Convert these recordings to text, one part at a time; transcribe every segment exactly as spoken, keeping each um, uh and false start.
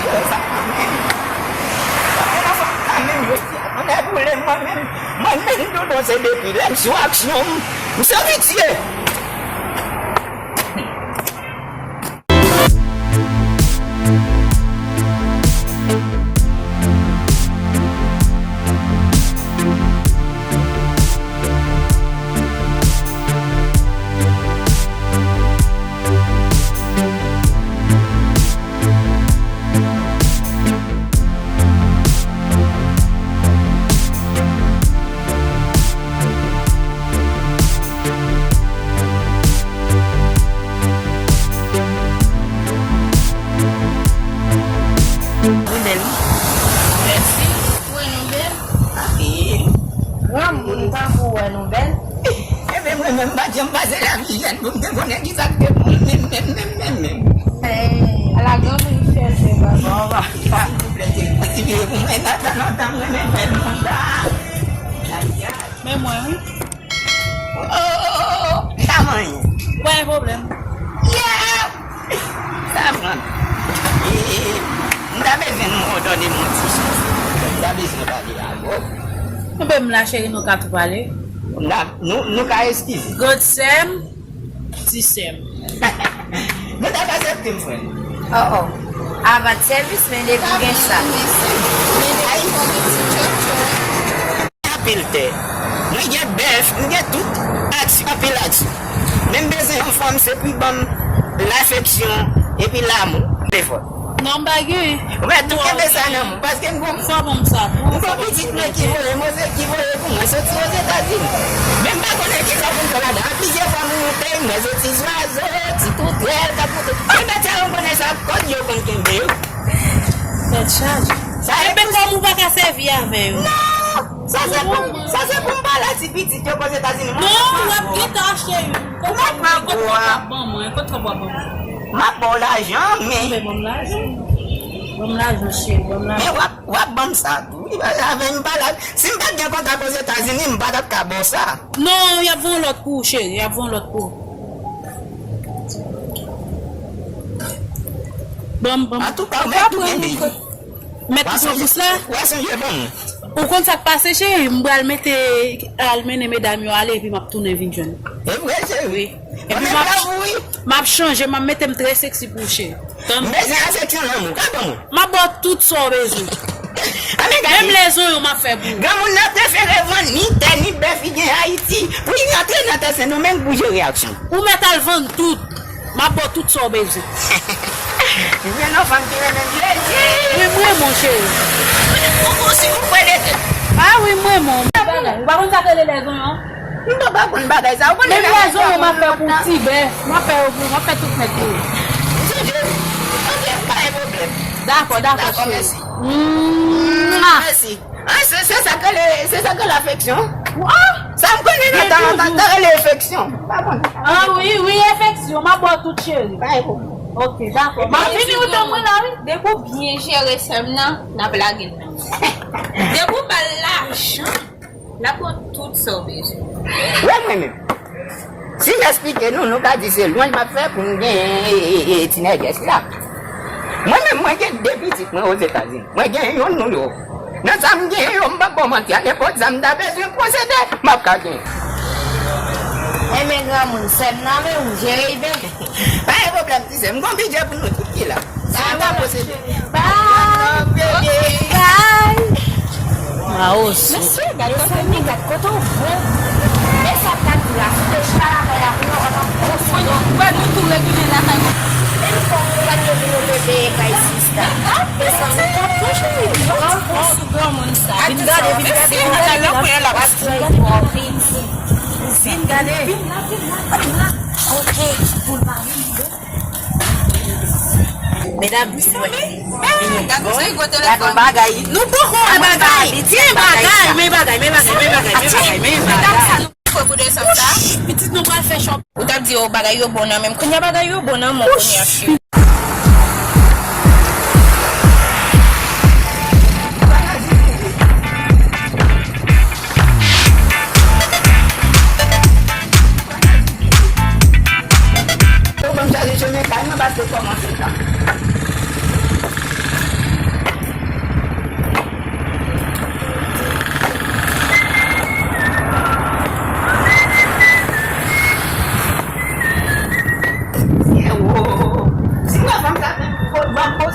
Sa pa menm. Sa pa nan fanm sa menm, yo di a, mwen nèboule, mwen menm, mwen menm, Dodon, se depi lè m sou aksyon, m, m se pitye. Ou bèl, wi. Mèsi. Ou wè nou bèl? Granmoun tankou w wè nou bèl. Ebyen, mwen menm, m pa t janm pase lavi jèn pou m te konnen kisa k te bon, menm, menm, menm, menm, menm. Ala granmoun chèche baba. Silvouplè, se kontinye pou mwen, nan tan lontan, mwen menm, fè l konsa. Men mwen, wi. Oh, oh, oh, oh, oh. Sa manyen. Pa gen pwoblèm. Yeah! Sa pran. E, e, e, m ta bezwen nou òdone m yon ti chans. M ta bezwen pale avè w. Enben, m la, cheri, nou ka tou pale. M ta, nou, nou ka eskize. Grandsè m, ti sè m. Nou ta aksepte m, frè m. Oh, oh. Avan sèvis, men depi gen sa. Anpil tè. Mwen gen bèf, mwen gen tout aksyon, anpil aksyon. Men m bezwen yon fanm, se pou ban m lafeksyon epi lamou. Te fò. Non, m pa gen. Ou mèt tou kenbe sa nan men w, paske m gon, sa bon, sa. M gon pitit mwen ki voye, mwen se ki voye pou mwen soti Ozetazini. Men m pa konnen kisa pou m fè ladan. Plizyè fwa mwen moute, mwen se ti zwazo, ti toutèl k ap moute. Se bèt sa yo konnen sa, kòd yo konn kenbe yo. Tèt chaje. Sa e pou kòm ou pa ka sèvi avè yo. Non! Sa se pou, sa se pou m pale a ti pitit yo Ozetazini. Non, w ap gentan achte youn. Kote w ap, kote w ap ban mwen, kote w ap ban mwen. M ap ba w lajan, men. Men ban m lajan. Ban m lajan, cheri, ban m lajan. Men w ap, w ap ban m sa tou. Wi, avè m pale. Si m pa t gen kontak Ozetazini, m pa t ap ka ba w sa. Non, y ap voye yon lòt pou ou, cheri. Y ap voye yon lòt pou ou. Ban m, ban m. Antouka, ou mèt tou kenbe. Mèt tou pran kous la. Ou a sonje ban m. Ou konn sa k pase, cheri? M pral mete, al mennen medam yo ale, epi m ap tounen vin jwenn ou. E vre, cheri? Wi. Epi m ap, m ap chanje, m ap mete m trè seksi pou ou, cheri. Tann. M bezwen afeksyon lanmou. Ka ban m. M ap ba w tout sa w bezwen. Menm lezon yo m ap fè pou ou. Granmoun nan prefere vann ni tè ni bèf li gen Ayiti pou li rantre nan tè Sendomeng pou jere aksyon. Ou mèt al vann tout. M ap ba w tout sa w bezwen. Gen yon fanm ki renmen Jezi. Wi, m renmen w, cheri. Ou, ou, si ou kwè de tèt. A wi, m renmen w. Ou pa konn sa k rele lezon, non? M pa konn bagay sa. Ou konnen menm lezon yo m ap fè pou ti bèf. M ap fè yo pou, m ap fè tout nèt pou ou. Sonje, ok, pa gen pwoblèm. Dakò, dakò, cheri. Mèsi. Mèsi. A, se, se sa k rele, se sa k rele afeksyon. Sa m konnen nan tan, tan, tan rele afeksyon. M pa konn. A wi, wi, afeksyon. M ap ba w tout, cheri. Pa gen pwoblèm. Ok, dakò. M ap vini ou tann mwen la, wi. Depi w byen jere sè m nan, n ap lage l nan. Depi w ba l lajan. N ap pran tout sa w bezwen. Wè mwen menm. Si m esplike nou, nou ka di se lwanj m ap fè pou m genyen, e, e, e, ti nègès la. Mwen menm, mwen gen de pitit mwen Ozetazini. Mwen gen youn Nouyòk. Nan sa m gen yo, m p ap ba w manti a, nenpòt sa m ta bezwen posede, m ap ka genyen. Enben granmoun, sè m nan men w, jere l byen. Pa gen pwoblèm, ti sè. M gon bidjè pou nou tout ki la. Sa ta posede. Bye. Bye. Maos. Mesye, gade kote w, gade kote w bon. Men sa m ta di la, si w te chita lakay la pou yon, antanke gwo fanm. Wè nou tou regile lakay nou. Menm fanm nou pa t leve nou te veye kay sista. Men sa nou t ap fè, cheri. Granmoun sa. Vin gade, vin gade, vin gade, vin gade. Vin gade. Vin la, vin la, vin la. Ok, pou l pa vin. Medam, vini wè. Gade yon bagay. Nou poko wè bagay. Men bagay, men bagay, men bagay, men bagay, men bagay, men bagay. Pitit nou pral fè chòp. Ou t ap di yo bagay yo bon nan men m. Kounye a bagay yo bon nan men w kounye a, cheri. Yo ban m chaje chemen kay mwen paske kòmanse sa.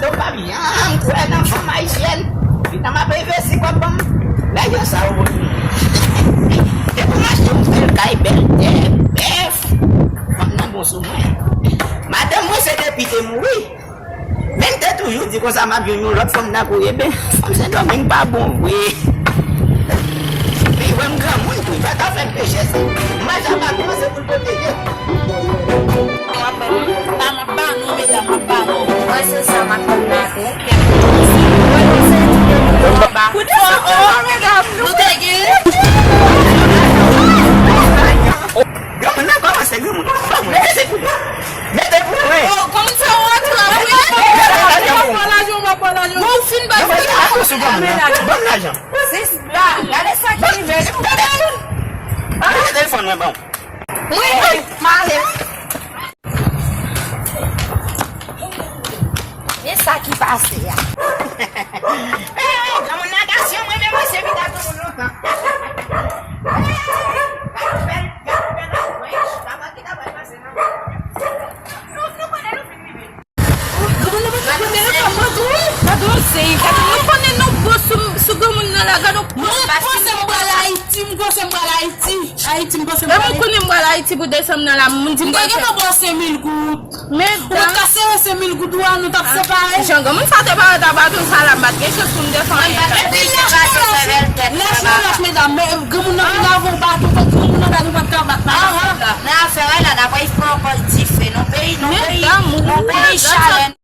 Yo pa byen, m kwè nan fanm ayisyèn. Pitan m ap envesti kòb ban m. Lè yo sa yo. Depi m achte yon bèl kay, bèl tè, bèf, fanm nan bon sou mwen. Madanm mwen se depi te mouri. Men m te toujou di konsa m ap jwenn yon lòt fanm nan kouri. Ebyen, fanm Sendomeng pa bon vre. Men wè m granmoun tou, li pa ka fè m peche sa. M mache a patwon se pou l pwoteje. M ap ba nou, medam, m ap ba nou. Mwen se sa m ap konn la tou. Koute sa, oh, medam, nou te gen. Granmoun nan kòmanse, granmoun nan kòmanse. Mete pou mwen. Mete pou mwen. Oh, kòman sa w antre la wi? M ap ba w lajan, m ap ba w lajan. Bon, ou fin bay. Ban m lajan. Sista, gade sa ki rive. Gade telefòn mwen ban. Mwen mare. Men sa ki pase a. Granmoun nan gasyon, mwen menm mwen se pita granmoun lontan. Gade bèl, gade bèl apwèch, papa ki ta pral pase nan. Nou, nou konnen nou fin rive. Granmoun nan pa konnen nou pa mwen tou. Gade yon zen, gade nou konnen nou gwo sou, sou granmoun nan la, gade yon gwo. Mwen panse m pral Ayiti, m panse m pral Ayiti. Ayiti, m panse m pral Ayiti. Mwen konnen m pral Ayiti pou desanm nan la, moun di m pral fè. M te gentan ba w senk mil goud. Ou pa t ka sere senk mil goud ou a, nou t ap separe. Jan granmoun sa te parèt a baton sa la, m pa t gen chans pou m defann. Epi lach nou lach, lach nou lach, medam, men granmoun nan vin avè w baton, fòk granmoun nan bat ou pa t ka bat la. Nan afè a la, n ap fè ankò dife, nan peyi, nan peyi, nan peyi chalè.